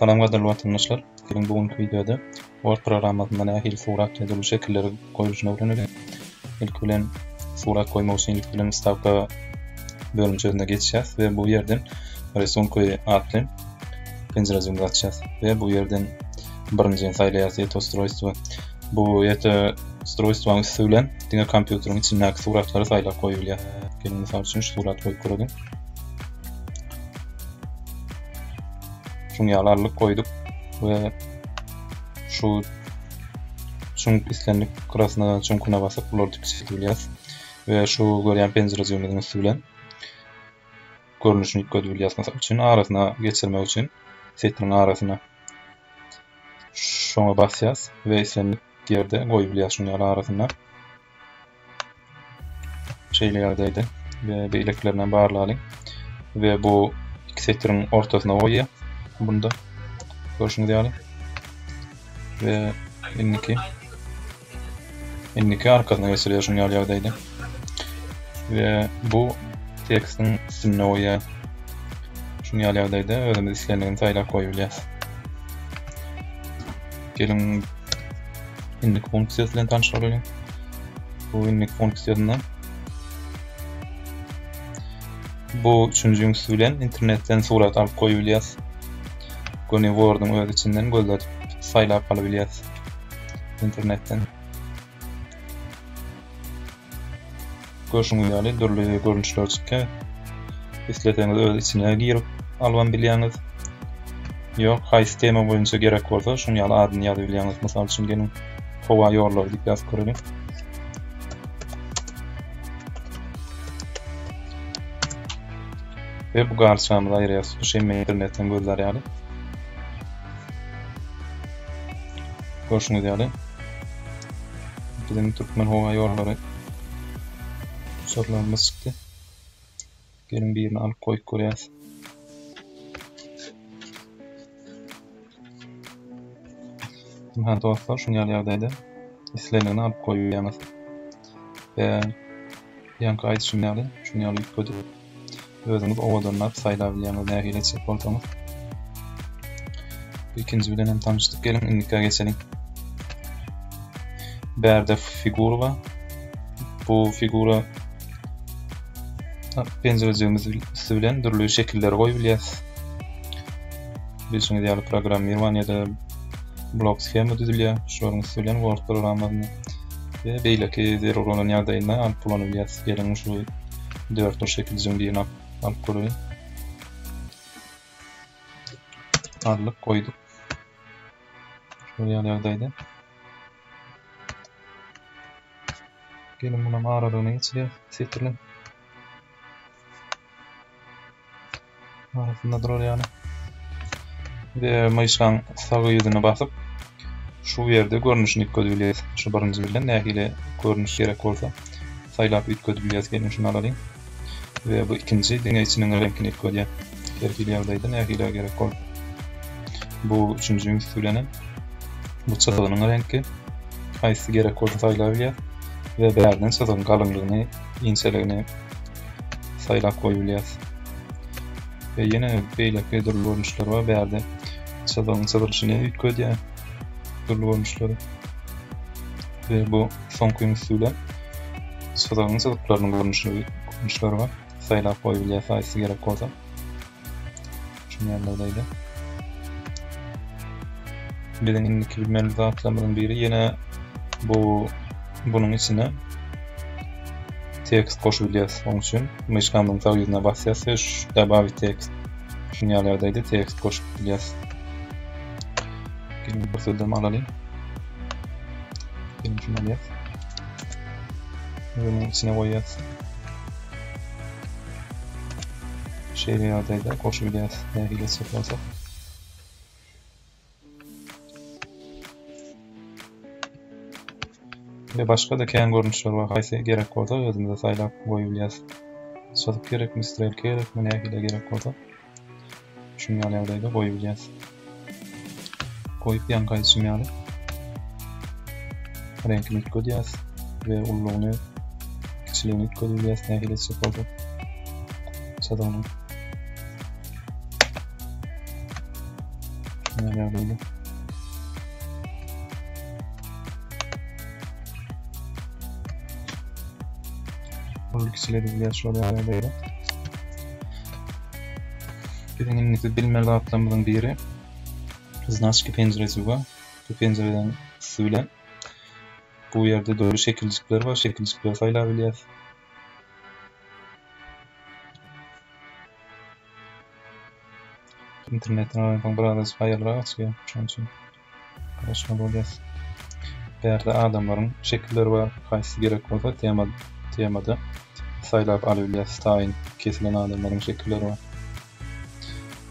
Salam gadyrly watandaşlar! Geliň bu günki wideoda Word programmasynda nähili surat we dürli şekilleri goýluşyny öwreneliň. Ilki bilen surat goýmak üçin ilki bilen wstawka bölümçesine geçýäs we bu ýerden Rysunki atly penjirejigimizi açýas we bu ýerden birinjini saýlaýas Eto ustroýstwo. Bu Eto ustroýstwanyň üsti bilen diňe kompýuteriň içindäki suratlary saýlap goýup bilýär. Geliň mysal üçin şu suraty goýup göreliň. Şuň ýaly aldyk goýduk we şu çüňk islendik gyrasyna çüňküne basyp bulary kiçeltip bilýäris we şu görýän penjirejigimiziň üsti bilen görnüşini üýtgedip bilýäris. Mysal üçin arasyna geçirmek üçin setiriň arasyna şoňa basýas we islendik ýerde goýup bilýäris şuň ýaly arasyna. Şeýle ýagdaýda we beýlekilerine barlalyň. We bu iki setiriň ortasyna goýýar. Bunda görşüňiz ýaly. We indiki indiki arkasyna geçirýär şuň ýaly ýagdaýda. We bu tekstiň üstünde goýýar. Şuň ýaly ýagdaýda özümiz islendigini saýlap goýup bilýäris. Geliň Indik funksiýasy bilen tanyş bolalyň. Bu indik funksiýasynda bu üçünji üsti bilen internetden surat alyp goýup bilýäs. Göni Word-yň öz içinden gözletip saýlap alyp bilýäs internetden. Görşüňiz ýaly dürli görnüşler çykýar. Isleseňiz öz içine girip alybam bilýäňiz. Ýok, haýsy tema boýunça gerek bolsa şuň ýaly adyny ýazyp bilýäňiz. Mysal üçin geliň howa ýollary diýip ýazyp göreliň. We bu galçamyzy aýyrýarys. Tutuş hemme internetden gözlär ýaly. Görşüňiz ýaly. Biziň Türkmen howa ýollary uçarlarymyz çykdy. Geliň birini alyp goýup görýäs. Ynha dostlar, şuň ýaly ýagdaýda islendigini alyp goýýaňyz. We ýaňky aýdyşym ýaly, şuň ýaly üýtgedip özüňiz owadanlap saýlap bilýäňiz nähili etjek bolsaňyz. Ikinji bilen hem tanyşdyk. Geliň indikä geçeliň. Bärde figura bar. Bu figura penjirejigimiz üsti bilen dürli şekilleri goýup bilýäs. Bilşiňiz ýaly programmirowaniýada blok shema düzülýär. Şolaryň üsti bilen Word programmasyny we beýleki zerur bolan ýagdaýynda alyp ulanyp bilýäs. Geliň şu dörtburç şekiljigiň birini alyp göreliň. Aldyk, goýduk. Şol ýaly ýagdaýda. Geliň munam aralygyna geçirýär, setirlen. Arasynda durar ýaly. We myşkaň sag ýüzüne basyp, şu ýerde görnüşini üýtgedip bilýäris. Şu birinji bilen nähili görnüş gerek bolsa saýlap üýtgedip bilýäris. Geliň şuny alalyň. We bu ikinji diňe içiniň reňkini üýtgedýär. Her hili ýagdaýda nähili gerek bol. Bu üçünji üsti bilen hem bu çyzygynyň reňki haýsy gerek bolsa saýlap bilýär. We bärden çyzygyň galyňlygyny, inçeligini saýlap goýup bilýäris. We ýene beýleki dürli görnüşler bar. Bärde çyzygyň çyzylyşyny üýtgedýär. Dürli görnüşleri. We bu soňky üsti bilen çyzygyň çyzyklarynyň görnüşi görnüşleri bar. Saýlap goýup bilýäris haýsy gerek bolsa. Şuny ýagdaýda. Biziň indiki bilmeli zatlarymyzyň biri ýene bu bunuň içine tekst goşup bilýäris. Onuň üçin myşkamyzyň sag ýüzüne basýas we şu добавить tekst. Şuny ýaly ýagdaýda tekst goşup bilýäris. Geliň bir sözlem alalyň. Geliň şuny alýas. Bunuň içine goýýas. Şeýle ýagdaýda goşup bilýäris. Nähili etjek bolsak. Ve başga da kän görnüşler bar. Haýsy gerek bolsa özümize saýlap goýup bilýäris. Çyzyk gerekmi, strelka gerekmi, nähili gerek bolsa. Şunuň ýaly ýagdaýda goýup bilýäris. Goýup ýaňky aýdyşym ýaly reňkini üýtgedýäris we ululygyny, kiçiligini üýtgedip bilýäris nähili etjek bolsak. Çyzygyny. Şuňa ýagdaýda. Ol kiçileri bilýär şol ýagdaýda. Biziň indiki bilmeli zatlarymyzyň biri znaçki penjiresi bar. Bu penjireden üsti bilen bu ýerde dürli şekiljikler bar. Şekiljikleri saýlap bilýäris. Internetden alansoň birazajyk haýalrak açylýar. Şonuň üçin garaşmaly bolýar. Bärde adamlaryň şekilleri bar. Haýsy gerek bolsa tema temada saýlap alybilýäs. Taýyn kesilen adamlaryň şekilleri bar.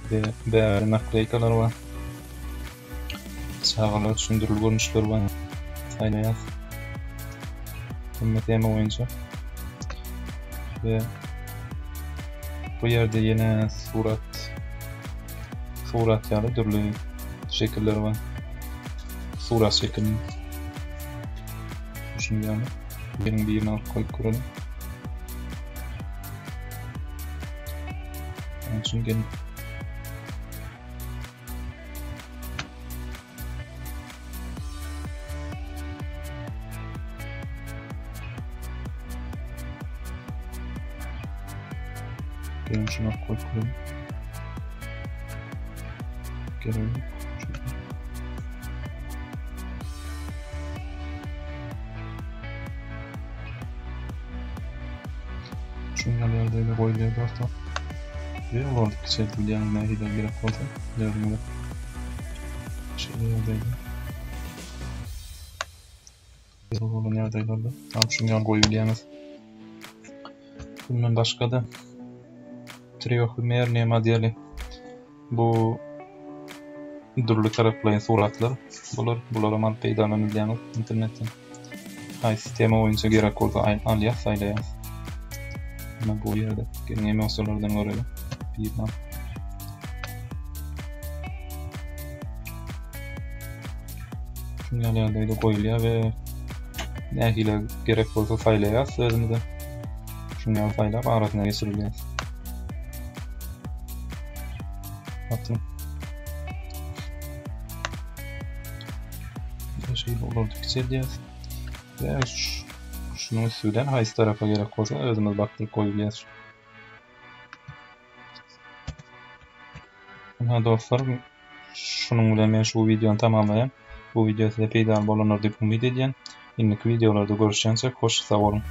We bärde nakleýkalar bar. Çagalar üçin dürli görnüşler bar. Saýlaýas. Hemme tema boýunça. We bu ýerde ýene surat surat ýaly dürli şekiller bar. Surat şekilini. Şuny ýaly. Geliň birini alyp koýup görelim. Onun için gelin. Gelin şuna koyup koyalım. Gelelim. Şunlar ýagdaýda goýulýar dostlar. We olardy kiçeltip bilýäňiz nähili gerek bolsa. Gördüňiz. Şeýle ýagdaýda. Zerur bolan ýagdaýlarda alyp şuny ýaly goýup bilýäňiz. Bundan başga-da trehmerniýe modeli bu dürli taraplaýyn suratlar bular. Bularam alyp peýdalanyp bilýäňiz internetden. Haýsy tema boýunça gerek bolsa alýas, saýlaýas. Mana bu ýerde geliň emosiýalardan göreli. Birini al. Şuny ýaly ýagdaýda goýulýar we nähili gerek bolsa saýlaýas özümize. Şuny ýaly saýlap arasyna geçirilýär. Atym. Şeýle olardy kiçeldýäs. We şunuň üsti bilen haýsy tarapa gerek bolsa özümiz bakdyryp goýulýar. Ynha dostlar, şunuň bilen men şu wideony tamamlaýan. Bu wideo size peýdaly bolandyr diýip umyt edýän. Indiki wideolarda görüşýänçäk hoş sag boluň.